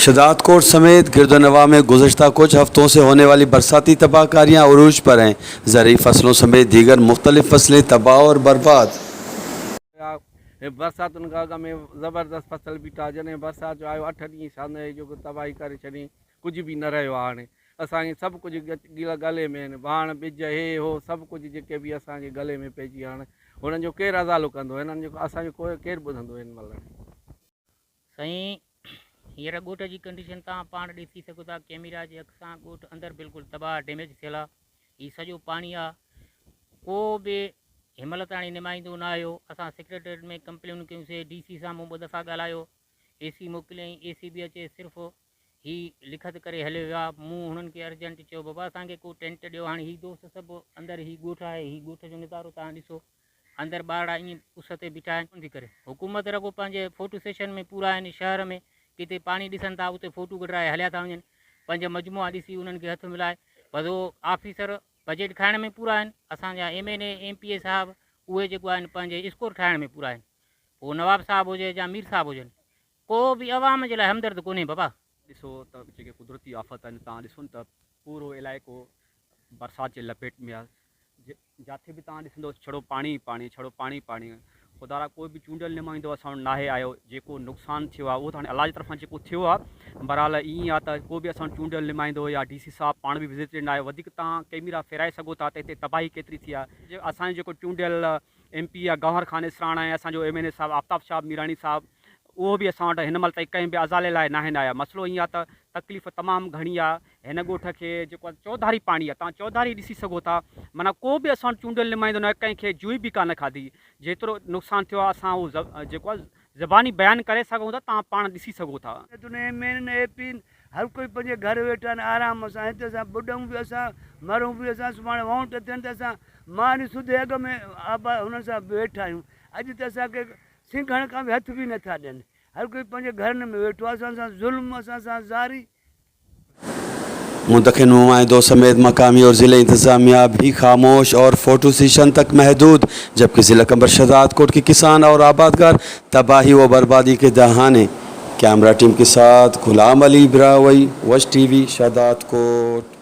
शदातकोट समेत गिरदोनवा में गुज़श्ता कुछ हफ्तों से होने वाली बरसाती तबाहकारियाँ उरूज पर हैं। ज़रई फसलों समेत दीगर मुख्तलिफ फसलें तबाह और बर्बाद। बरसातुनि खां अॻ में ज़बरदस्त फसल बीठा, जॾहिं बरसाति जो आयो अठ ॾींहं साल जो तबाही करे छॾी, कुझु बि न रहियो आहे। हाणे असांखे सभु कुझु गले में आहिनि, भाण ॿिज हे हो सभु कुझु जेके बि असांजे गले में पइजी विया। हाणे हुननि जो केरु अज़ालो कंदो? हिननि जो असांजो केरु ॿुधंदो हिन महिल? साईं, हींअर ॻोठ जी कंडीशन तव्हां पाण ॾिसी सघो था। कैमरा जे अख सां ॻोठ अंदरि बिल्कुलु तबाह डैमेज थियल आहे। हीउ सॼो पाणी आहे, को बि हिन ताईं नुमाइंदो न आयो। असां सेक्रेटेरिएट में कंप्लेन कयूंसीं, डी सी सां मूं ॿ दफ़ा ॻाल्हायो, ए सी मोकिलियईं, ए सी बि अचे सिर्फ़ु ही लिखत करे हलियो वियो आहे। मूं हुननि खे अर्जेंट चयो, बाबा असांखे को टेंट ॾियो। हाणे ही दोस्त सभु अंदरि ही ॻोठु आहे, ही ॻोठ जो नज़ारो तव्हां ॾिसो, अंदरि ॿारड़ा ईअं उस ते बीठा आहिनि। थी करे हुकूमत रॻो पंहिंजे फोटो सेशन में पूरा आहिनि। शहर में किथे पाणी ॾिसनि था, उते फोटू कढाए हलिया था वञनि, पंहिंजा मजमुआ ॾिसी उन्हनि खे हथु मिलाए। बसि उहो ऑफिसर बजट खाइण में पूरा आहिनि। असांजा M N A, M P A साहिब उहे जेको आहिनि पंहिंजे स्कोर ठाहिण में पूरा आहिनि। पोइ नवाब साहिबु हुजे या मीर साहिबु हुजनि, को बि अवाम जे लाइ हमदर्द कोन्हे बाबा। ॾिसो त जेके कुदरती आफ़त आहिनि, तव्हां ॾिसो न त पूरो इलाइक़ो बरसाति जे लपेट में आहे। जिथे बि तव्हां ॾिसंदो छड़ो पाणी ई पाणी, छड़ो पाणी ई पाणी। ख़ुदा को बि चूंडियल नुमाइंदो असां वटि नाहे आयो। जेको नुक़सानु थियो आहे उहो त हाणे अलाह जी तरफ़ां जेको थियो आहे। बहरहाल ईअं आहे त को बि असां वटि चूंडियल नुमाइंदो या डी सी साहिबु पाण बि विज़िटेड न आयो। वधीक तव्हां कैमरा फेराए सघो था त हिते तबाही केतिरी थी आहे। असांजो जेको चूंडियल एम पी आहे गौहर ख़ान इसराण ऐं असांजो एम एन ए साहिबु आफ्ताब शाह मीराणी साहिबु, उहो बि असां वटि हिन महिल ताईं कंहिं बि अज़ाले लाइ नाहिनि आया। मसइलो ईअं आहे त तकलीफ़ तमामु घणी आहे। हिन ॻोठ खे जेको आहे चौधारी पाणी आहे, तव्हां चौधारी ॾिसी सघो था। माना को बि असां वटि चूंडियल नुमाइंदो न आहे, कंहिंखे जुई बि कान खाधी। जेतिरो नुक़सानु थियो आहे असां उहो जेको आहे ज़बानी बयानु करे सघूं था, तव्हां पाण ॾिसी सघो था। M N A P हर कोई पंहिंजे घर वेठा आहिनि आराम सां। हिते असां ॿुॾूं बि, असां मरूं बि, असां सुभाणे वोट थियनि त असां मानी सुधे अॻ में आबा हुननि सां वेठा आहियूं। अॼु त असांखे सिंघण खां बि हथु बि नथा ॾियनि। हर कोई पंहिंजे घरनि में वेठो आहे। असां सां ज़ुल्म, असां सां ज़ारी। मुंतखिब नुमाइंदों समेत मकामी और ज़िले इंतज़ामिया भी खामोश और फ़ोटो सेशन तक महदूद, जबकि ज़िला कंबर शहदादकोट के किसान और आबादगार तबाही व बर्बादी के दहाने। कैमरा टीम के साथ गुलाम अली ब्रावई, वश टीवी, शहदादकोट।